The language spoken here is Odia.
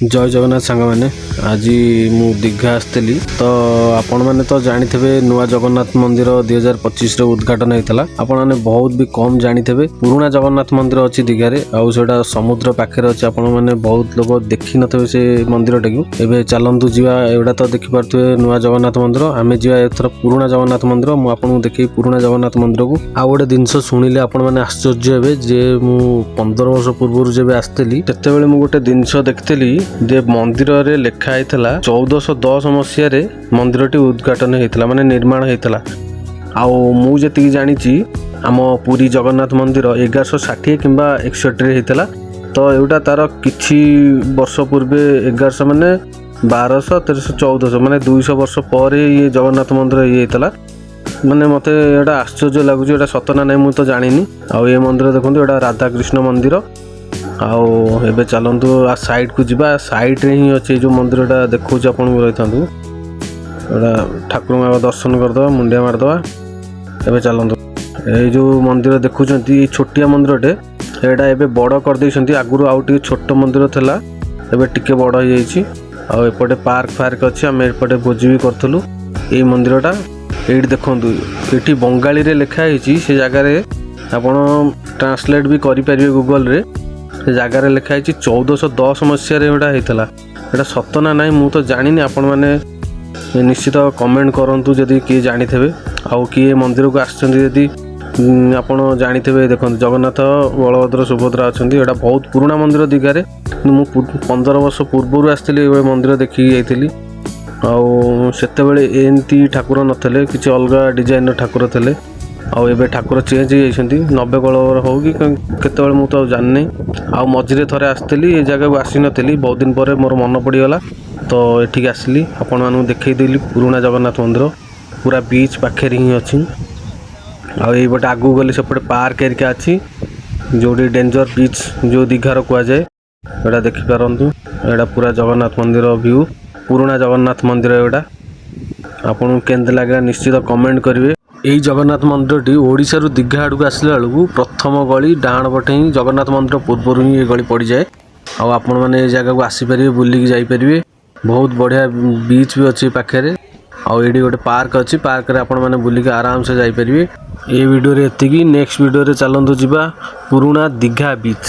ଜୟ ଜଗନ୍ନାଥ ସାଙ୍ଗମାନେ, ଆଜି ମୁଁ ଦୀଘା ଆସିଥିଲି। ତ ଆପଣମାନେ ତ ଜାଣିଥିବେ, ନୂଆ ଜଗନ୍ନାଥ ମନ୍ଦିର 2025ରେ ଉଦ୍ଘାଟନ ହେଇଥିଲା। ଆପଣମାନେ ବହୁତ ବି କମ୍ ଜାଣିଥିବେ, ପୁରୁଣା ଜଗନ୍ନାଥ ମନ୍ଦିର ଅଛି ଦୀଘାରେ ଆଉ ସେଇଟା ସମୁଦ୍ର ପାଖରେ ଅଛି। ଆପଣମାନେ ବହୁତ ଲୋକ ଦେଖିନଥିବେ ସେ ମନ୍ଦିରଟାକୁ। ଏବେ ଚାଲନ୍ତୁ ଯିବା। ଏଗୁଡ଼ା ତ ଦେଖିପାରୁଥିବେ ନୂଆ ଜଗନ୍ନାଥ ମନ୍ଦିର। ଆମେ ଯିବା ଏଥର ପୁରୁଣା ଜଗନ୍ନାଥ ମନ୍ଦିର। ମୁଁ ଆପଣଙ୍କୁ ଦେଖେଇବି ପୁରୁଣା ଜଗନ୍ନାଥ ମନ୍ଦିରକୁ। ଆଉ ଗୋଟେ ଜିନିଷ ଶୁଣିଲେ ଆପଣମାନେ ଆଶ୍ଚର୍ଯ୍ୟ ହେବେ ଯେ ମୁଁ 15 ବର୍ଷ ପୂର୍ବରୁ ଯେବେ ଆସିଥିଲି, ସେତେବେଳେ ମୁଁ ଗୋଟେ ଜିନିଷ ଦେଖିଥିଲି ଯେ ମନ୍ଦିରରେ ଲେଖା ହେଇଥିଲା 1410 ମସିହାରେ ମନ୍ଦିରଟି ଉଦ୍ଘାଟନ ହେଇଥିଲା, ମାନେ ନିର୍ମାଣ ହେଇଥିଲା। ଆଉ ମୁଁ ଯେତିକି ଜାଣିଛି, ଆମ ପୁରୀ ଜଗନ୍ନାଥ ମନ୍ଦିର 1160 କିମ୍ବା 61ରେ ହେଇଥିଲା। ତ ଏଇଟା ତାର କିଛି ବର୍ଷ ପୂର୍ବେ, 1100 ମାନେ 1200, 1300, 1400, ମାନେ 200 ବର୍ଷ ପରେ ଇଏ ଜଗନ୍ନାଥ ମନ୍ଦିର ଇଏ ହେଇଥିଲା। ମାନେ ମୋତେ ଏଇଟା ଆଶ୍ଚର୍ଯ୍ୟ ଲାଗୁଛି। ଏଇଟା ସତ ନା ନାହିଁ, ମୁଁ ତ ଜାଣିନି। ଆଉ ଏ ମନ୍ଦିର ଦେଖନ୍ତୁ, ଏଇଟା ରାଧାକୃଷ୍ଣ ମନ୍ଦିର। ଆଉ ଏବେ ଚାଲନ୍ତୁ ଆ ସାଇଡ଼କୁ ଯିବା। ସାଇଡ଼ରେ ହିଁ ଅଛି ଏଇ ଯେଉଁ ମନ୍ଦିରଟା ଦେଖାଉଛି ଆପଣଙ୍କୁ। ରହିଥାନ୍ତୁ, ଏଇଟା ଠାକୁରଙ୍କ ଆଗ ଦର୍ଶନ କରିଦେବା, ମୁଣ୍ଡିଆ ମାରିଦେବା। ଏବେ ଚାଲନ୍ତୁ। ଏଇ ଯେଉଁ ମନ୍ଦିର ଦେଖୁଛନ୍ତି, ଏଇ ଛୋଟିଆ ମନ୍ଦିରଟେ, ଏଇଟା ଏବେ ବଡ଼ କରିଦେଇଛନ୍ତି। ଆଗରୁ ଆଉ ଟିକେ ଛୋଟ ମନ୍ଦିର ଥିଲା, ଏବେ ଟିକେ ବଡ଼ ହେଇଯାଇଛି। ଆଉ ଏପଟେ ପାର୍କ ଫାର୍କ ଅଛି। ଆମେ ଏପଟେ ଭୋଜି ବି କରିଥିଲୁ। ଏଇ ମନ୍ଦିରଟା ଏଇଠି ଦେଖନ୍ତୁ, ଏଠି ବଙ୍ଗାଳୀରେ ଲେଖା ହେଇଛି। ସେ ଜାଗାରେ ଆପଣ ଟ୍ରାନ୍ସଲେଟ୍ ବି କରିପାରିବେ ଗୁଗଲରେ। ସେ ଜାଗାରେ ଲେଖା ହେଇଛି 1410 ମସିହାରେ ଏଇଟା ହେଇଥିଲା। ଏଇଟା ସତ ନା ନାହିଁ, ମୁଁ ତ ଜାଣିନି। ଆପଣମାନେ ନିଶ୍ଚିତ କମେଣ୍ଟ କରନ୍ତୁ ଯଦି କିଏ ଜାଣିଥିବେ ଆଉ କିଏ ମନ୍ଦିରକୁ ଆସିଛନ୍ତି ଯଦି ଆପଣ ଜାଣିଥିବେ। ଦେଖନ୍ତୁ, ଜଗନ୍ନାଥ, ବଳଭଦ୍ର, ସୁଭଦ୍ରା ଅଛନ୍ତି। ଏଇଟା ବହୁତ ପୁରୁଣା ମନ୍ଦିର ଦୀଘାରେ। କିନ୍ତୁ ମୁଁ 15 ବର୍ଷ ପୂର୍ବରୁ ଆସିଥିଲି, ଏ ମନ୍ଦିର ଦେଖିକି ଯାଇଥିଲି। ଆଉ ସେତେବେଳେ ଏମିତି ଠାକୁର ନଥିଲେ, କିଛି ଅଲଗା ଡିଜାଇନର ଠାକୁର ଥିଲେ। ଆଉ ଏବେ ଠାକୁର ଚେଞ୍ଜ ହେଇଯାଇଛନ୍ତି। ନବକଳେବର ହଉ କି କେତେବେଳେ, ମୁଁ ତ ଆଉ ଜାଣିନି। ଆଉ ମଝିରେ ଥରେ ଆସିଥିଲି, ଏ ଜାଗାକୁ ଆସିନଥିଲି। ବହୁତ ଦିନ ପରେ ମୋର ମନେ ପଡ଼ିଗଲା ତ ଏଠିକି ଆସିଲି। ଆପଣମାନଙ୍କୁ ଦେଖେଇଦେଲି ପୁରୁଣା ଜଗନ୍ନାଥ ମନ୍ଦିର, ପୁରା ବିଚ୍ ପାଖରେ ହିଁ ଅଛି। ଆଉ ଏଇପଟେ ଆଗକୁ ଗଲେ ସେପଟେ ପାର୍କ ହେରିକା ଅଛି, ଯେଉଁଠି ଡେଞ୍ଜର ବିଚ୍ ଯେଉଁ ଦୀଘାର କୁହାଯାଏ। ଏଇଟା ଦେଖିପାରନ୍ତୁ, ଏଇଟା ପୁରା ଜଗନ୍ନାଥ ମନ୍ଦିର ଭିଉ, ପୁରୁଣା ଜଗନ୍ନାଥ ମନ୍ଦିର ଏଇଟା। ଆପଣଙ୍କୁ କେମିତି ଲାଗିଲା, ନିଶ୍ଚିତ କମେଣ୍ଟ କରିବେ। ଏଇ ଜଗନ୍ନାଥ ମନ୍ଦିରଟି ଓଡ଼ିଶାରୁ ଦୀଘା ଆଡ଼କୁ ଆସିଲା ବେଳକୁ ପ୍ରଥମ ଗଳି ଡାହାଣ ପଟେ ହିଁ, ଜଗନ୍ନାଥ ମନ୍ଦିର ପୂର୍ବରୁ ହିଁ ଏ ଗଳି ପଡ଼ିଯାଏ। ଆଉ ଆପଣମାନେ ଏ ଜାଗାକୁ ଆସିପାରିବେ, ବୁଲିକି ଯାଇପାରିବେ। ବହୁତ ବଢ଼ିଆ ବିଚ୍ ବି ଅଛି ପାଖରେ। ଆଉ ଏଇଠି ଗୋଟେ ପାର୍କ ଅଛି। ପାର୍କରେ ଆପଣମାନେ ବୁଲିକି ଆରାମସେ ଯାଇପାରିବେ। ଏ ଭିଡ଼ିଓରେ ଏତିକି। ନେକ୍ସଟ ଭିଡ଼ିଓରେ ଚାଲନ୍ତୁ ଯିବା ପୁରୁଣା ଦୀଘା ବିଚ୍।